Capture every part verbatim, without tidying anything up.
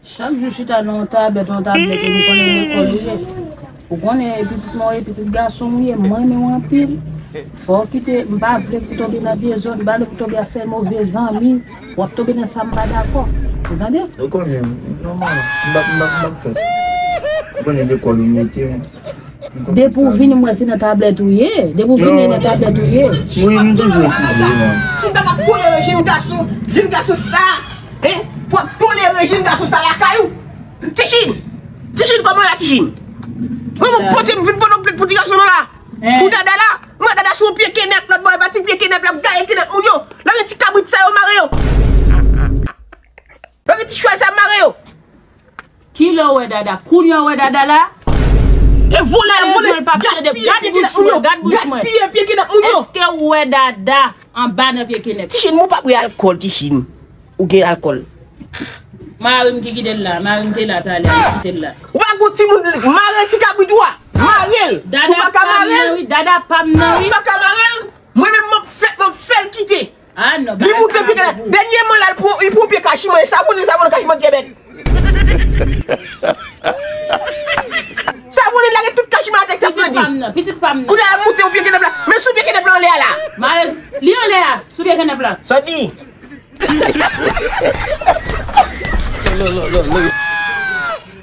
Chak jou chita nan yon tablèt, yon tablèt, e nou konnen lekòl ou ye. Ou konnen, e pitit mwen, e pitit gason ou ye, mwen renmen w anpil. Fò w kite, m pa vle pou w tonbe nan dezòd, m pa vle pou w tonbe ap fè move zanmi, w ap tonbe nan sa m pa dakò. Ou tande? Ou konnen, nòmal, m p ap, m p ap, m p ap fè sa. Ou konnen lekòl ou mete m. Depi w vini, m wè se nan tablèt ou ye. Depi w vini, e nan tablèt ou ye. Wi, m toujou etidye, man. Si m pa t ap tolere jenn gason, jenn gason sa, hein? Pou ap tolere jenn gason sa lakay ou? Tichine! Tichine, kòman w ye la, Tichine? Mwen, mwen pote, m vin pote yon plent pou ti gason nou la. Pou Dada la. Mwen, Dada sou yon pye kenèp, lòt bò, e pa ti pye kenèp la, ap gaye kenèp moun yo. Lè gen ti kabrit sa yo mare yo. Lè gen ti chwal sa mare yo. Kilè w wè Dada? Kounye a w wè Dada la? E vòlè, vòlè, gaspiye pye kenèp moun yo. Gaspiye pye kenèp moun yo. Èske w wè Dada anba nan pye kenèp? Tichine, mwen pa bwè alkòl, Tichine. Ou gen alkòl? Mari m ki kite l la. Mari m te la talè, li kite l la. Ou pa gon timoun, mare ti kabrit ou a. Mare l. Si w pa ka mare l, wi, Dada pa m nan, wi. Si w pa ka mare l, mwen menm m ap fè, m ap fè l kite. Ah non, li moute pye kenèp. Dènyèman la, li pran, li pran pye kachiman, e savounen, savounen kachiman, ti bèt. Savounen lage tout kachiman atè k t ap grandi. Pitit pa m nan, pitit pa m nan. Kounye a l ap moute yon pye kenèp la. Men sou pye kenèp la anlè a la. Mare, li anlè a, sou pye kenèp la. Sa di?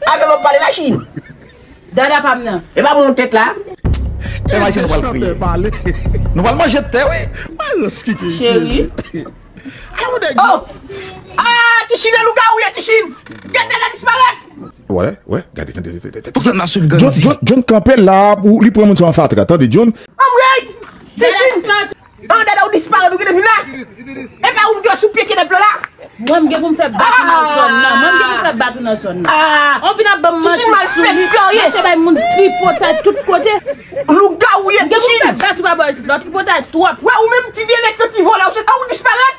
Avè m ap pale la, Chine. Dada pa m nan. E pa bon tèt la. Pèp ayisyen nou pral kriye. Nou pral manje tè, wi. Cheri. Oh! Ah, Tichine, lougawou ye, Tichine. Gad Dada disparèt. Wè, wè, gade, tande, tande, tande. Pou sa n ap swiv John, Gandhi. John, John kanpe la, pou li pran moun sou an fatra. Tande, John. Anmwey! Tichine! An, Dada, ou disparèt, ou genlè vin la. E pa ou m dwe sou pye kenèp la la. Mwen, m gen pou m fè bat ou nan zòn nan. Mwen, m gen pou m fè bat ou nan zòn nan. Ou vin ap ban m manti sou li. Mache bay moun tripotay tout kote. Lougawou ye, Tichine. M gen pou m fè bat ou pa bò isit. Lè w tripotay twòp. Wè, ou menm ti delektan, ti vòlè, ou se, ah, ou disparèt.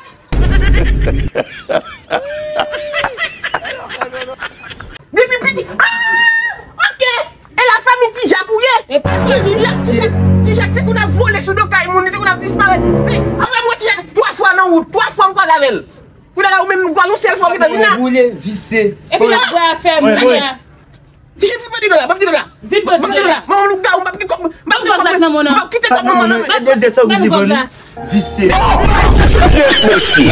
Depi piti. Ah! Ok. E la fanmi Ti Jak ou ye? E pa fanmi Ti Jak, Ti Jak, Ti Jak te konn ap vole sou do kay moun, li te konn ap disparèt. Men, anvan mwen Ti Jak twa fwa nan wout, twa fwa m kwaze avè l. Kounye a la ou menm m kwaze yon sèl fwa ou gentan vin la. Boule, vise. Epi l ap bwè afè m kounye a. Ti Jen, vin pran ti do la, ban m ti do la. Vin pran ti do la. Ban m ti do la. Manman lougawou, m p ap gen kòb, m p ap gen kòb nan men w, m p ap kite kòb nan men w. Vise. Yes, mesye.